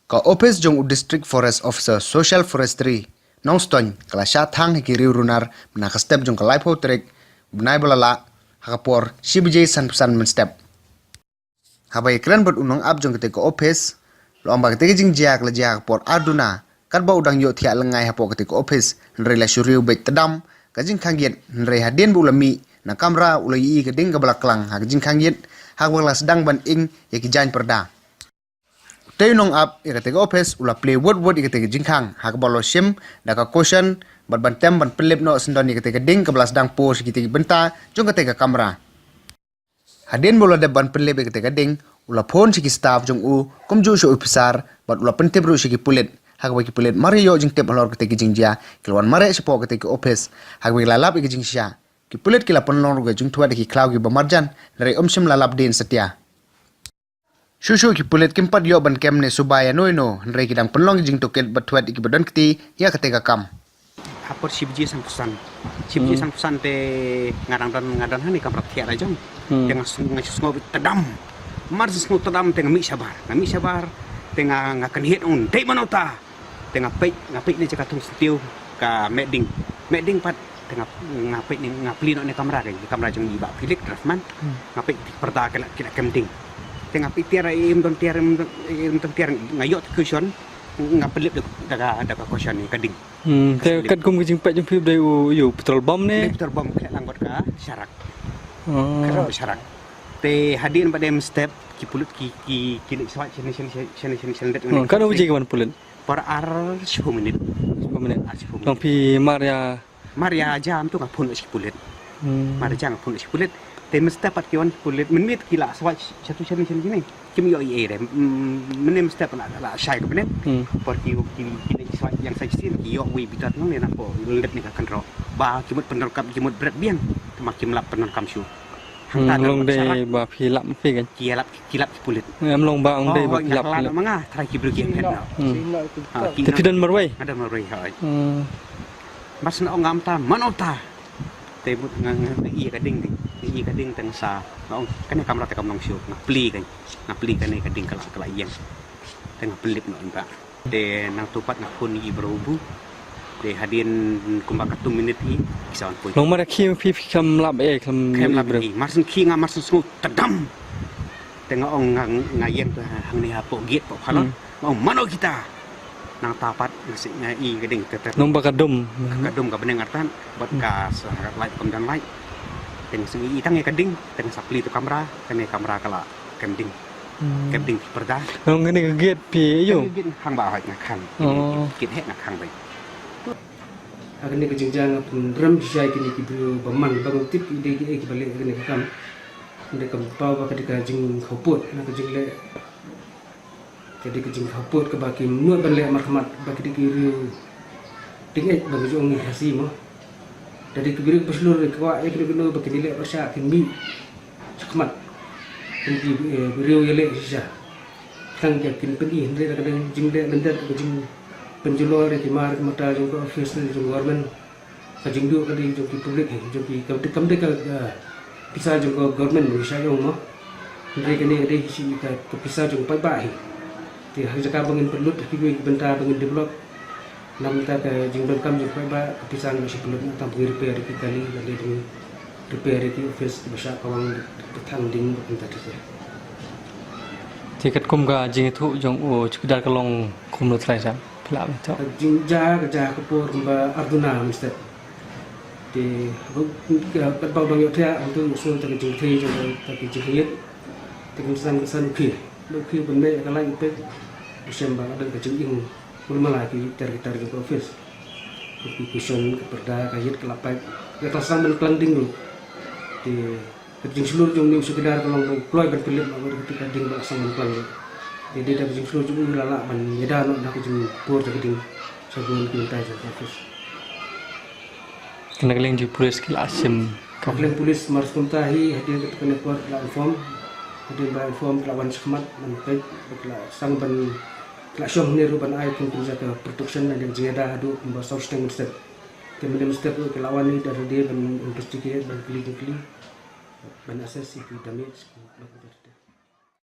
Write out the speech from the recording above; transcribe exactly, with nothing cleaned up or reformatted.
Ka ophis jong u District Forest Officer Social Forestry Nongstoiñ ka la shah thang ha ki riew runar mynta ka step jong ka laiphew tarik u bnai ba la lah ha ka por shi baje sanphew san mynstep. Haba ïakren bad u nongap jong katei ka ophis, la ong ba katei ka jingjia ka la jia ha ka por ar duna katba u dang ïohthiah lyngngai hapoh katei ka ophis, hynrei la shu riew beit tdam ka jingkhang ïit, hynrei hadien ba u la mih na kamra u la ïohi ka ding kaba la klang ha ka jingkhang ïit, ha kaba la sdang ban ing ïa ki jaiñ pyrda. Utei u nongap ïa katei ka ophis u la plie wut wut ïa katei ka jingkhang ha kaba la shim da ka caution bad ban tem ban pynlip noh syndon ïa katei ka ding kaba la sdang por sha kitei ki bynta jong katei ka kamra. Hadien ba u la dep ban pynlip ïa katei ka ding, u la phone sha ki staff jong u kumjuh sha u ophisar bad u la pyntip ruh sha ki pulit, ha kaba ki pulit mar ïa ïoh jingtip halor katei ka jingjia ki la wan mareh shapoh katei ka ophis, ha kaba ki la lap ïa ka jingshisha. Ki pulit ki la pynlong ruh ka jingthuh da ki khlaw kiba marjan, hynrei um shym la lap dien satia. Shuh shuh ki pulit kim pat ïoh ban kem ne suba ïano ïano, hynrei ki dang pynlong ki jingtohkit bad thuh ïa kiba don kti ïa katei ka kam. Ha por shi baje sanphew san. Shi baje sanphew san te nga dang don, nga don hangne kamra thiah la jong. Te nga sng-, nga sngewbha tdam. Mar sngewbha tdam te nga mih shabar. Nga mih shabar te nga, nga kynhied ong dei mano ta. Te nga peit, nga peit ne jaka thung syntiew ka meh ding. Meh ding pat te nga, nga peit ne, nga plie noh ne kamra ka, kamra jong i Bah Felix Rahman. Nga peit pyrda ki la, ki la kem ding. Te nga peit tiar, im don tiar, im don, im don tiar, nga ïoh caution, nga pynlip da, da ka, da ka caution ne ka ding. Hmm, te katkum ka jingpeit jong phi dei u, ïa u petrol bomb ne? Dei petrol bomb khleh lang bad ka sharak. Oh. Ka sharak. Te hadien ba dei mynstep ki pulit ki, ki, ki leit shuwa shane, shane, shane. Hmm, katno baje ki wan pulit? Por ar shiphew minit. Shiphew minit. Ar shiphew minit. Long phi mar ïa? Mar ïa jam tu nga phone sha ki pulit. Hmm. Mar ïa jam nga phone sha ki pulit. Te mynstep pat ki wan ki pulit, mynmiet ki la shuwa shatu shane, shane, shane. Kim ïoh ei ei re. Mm, mynne mynstep la, la shai ka mynne. Hmm. Por ki, ki, ki leit shuwa ïa sa shisien ki ïoh wei bitat nong ne na po lyndet ne ka kynroh. Ba ki mut pyndonkam, ki mut bret biang. Te ma kim lap pyndonkam shuh. Hangta long dei ba phi lap phi kan? Ki lap, ki lap ki pulit. Em long ba ong dei ba phi lap. Oh, phi lap ma nga, trai ki briew ki phet na. Hmm. Ha, ki te phi don marwei? Nga don marwei, hooid. Hmm. Mar shu ong ngam ta, mano ta. Te mut nga, nga, nga ïohi ka ding ding. Nga ïohi ka ding te nga sa, nga ong kane kamra te kam long shuh, nga plie kan. Nga plie kane ka ding ka la, ka la ïeng. Te nga pynlip noh ïa ka. Te nangtu pat nga phone ïa i bro bu. Te hadien kumba katto minit hi ki sa wan poi. Long mar khie phi, phi khlem lap ei, khlem lap ei. Mar shu khie nga, mar shu sngew tdam. Te nga ong nga, nga ïeng tu hangne hapoh gate poh khalon. Hmm. Nga ong mano kita. Nangta pat nga shu nga ïohi ka ding te te. Long ba ka dum. Ka dum ka bneng artat bad ka sa light kam don light. Te nga shu ïohi tang ïa ka ding, te nga sa plie tu kamra, kane kamra ka la kem ding. Hmm. Kem ding pyrda. Long kane ka gate phi ïoh? Kane ka gate hang ba hooid nga khang. Oh. Kane ka gate heh nga khang ba. Ha kane ka jingjia nga pynrem shisha ïa kine ki briew bymman ba ngam tip ki dei kiei kiba leh kane ka kam. Nga dei kam paw ba ka dei ka jingkhuslai na ka jingleh. Ka dei ka jingkhuslai kaba kim nud ban leh markhmat ba ki dei ki riew ding eh ba ngi ju ong ngi Khasi mo. Ka dei ki briew ba shlur ki kwah ïa kino kino ba kin leh ba shah kin mih shakhmat. Kin ki, eh, briew ïaleh shisha. Tang ïa kin pyni hynrei la ka dei jingleh lyndet ka jingpynjulor ïa ki mar ki mata jong ka office ne jong government. Ka jingduh ka dei jong ki public hi, jong ki kam, kam dei ka, ah, pisa jong ka government ngi shah ïoh mo. Hynrei kane ka dei hi shi ka, ka pisa jong paidbah hi. Te ha ka jaka ba ngin pynlut ha kiwei ki bynta ba ngin develop. Namar ka jingdonkam jong paidbah ka pisa ngi shah pynlut na tang ba ngin repair ki kali lane dang repair ki office ba shah kawang, ba thang ding ba kumta te. Te katkum ka jingïathuh jong u chowkidar ka long kumno trai sa phi lah ban ïathuh? Ka jingjia ka jia ka por kumba ar duna mynstep. Te katba u dang ïohthiah hangtu u sngew ta ka jingthei jong ta ka jingkhang ïit. Te ka mynsan ka san u khie, u khie ban meh ka light u peit, u shem ba ka don ka jingim. Kumba la ki ter ki ter jong ka office. Ki cushion, ka pyrda, ka ïit, ka la paip. Ka ta sdang ban klang ding ruh. Te ka jingshlur jong une u chowkidar ka long ba u kloi ban pynlip bad ka ding ba la sdang ban klang ruh. Te dei da ka jingshlur jong u la lah ban ïada noh na ka jingpur jong ka ding. Sha bun ki bynta jong ka office. Kane ka liang jong ki pulit ki la shim. Ka liang pulit mar skum ta hi hadien kane ka por ki la inform. Hadien ba inform ki la wan shakhmat ban peit, ki la sdang ban, ki la shong hangne ruh ban ai pynpynjah ka protection na ka jingïada haduh kumba saw shiteng mynstep. Te mynne mynstep ruh ki la wan hi da lade ban investigate, ban kylli jingkylli, ban assess ïa ki damage.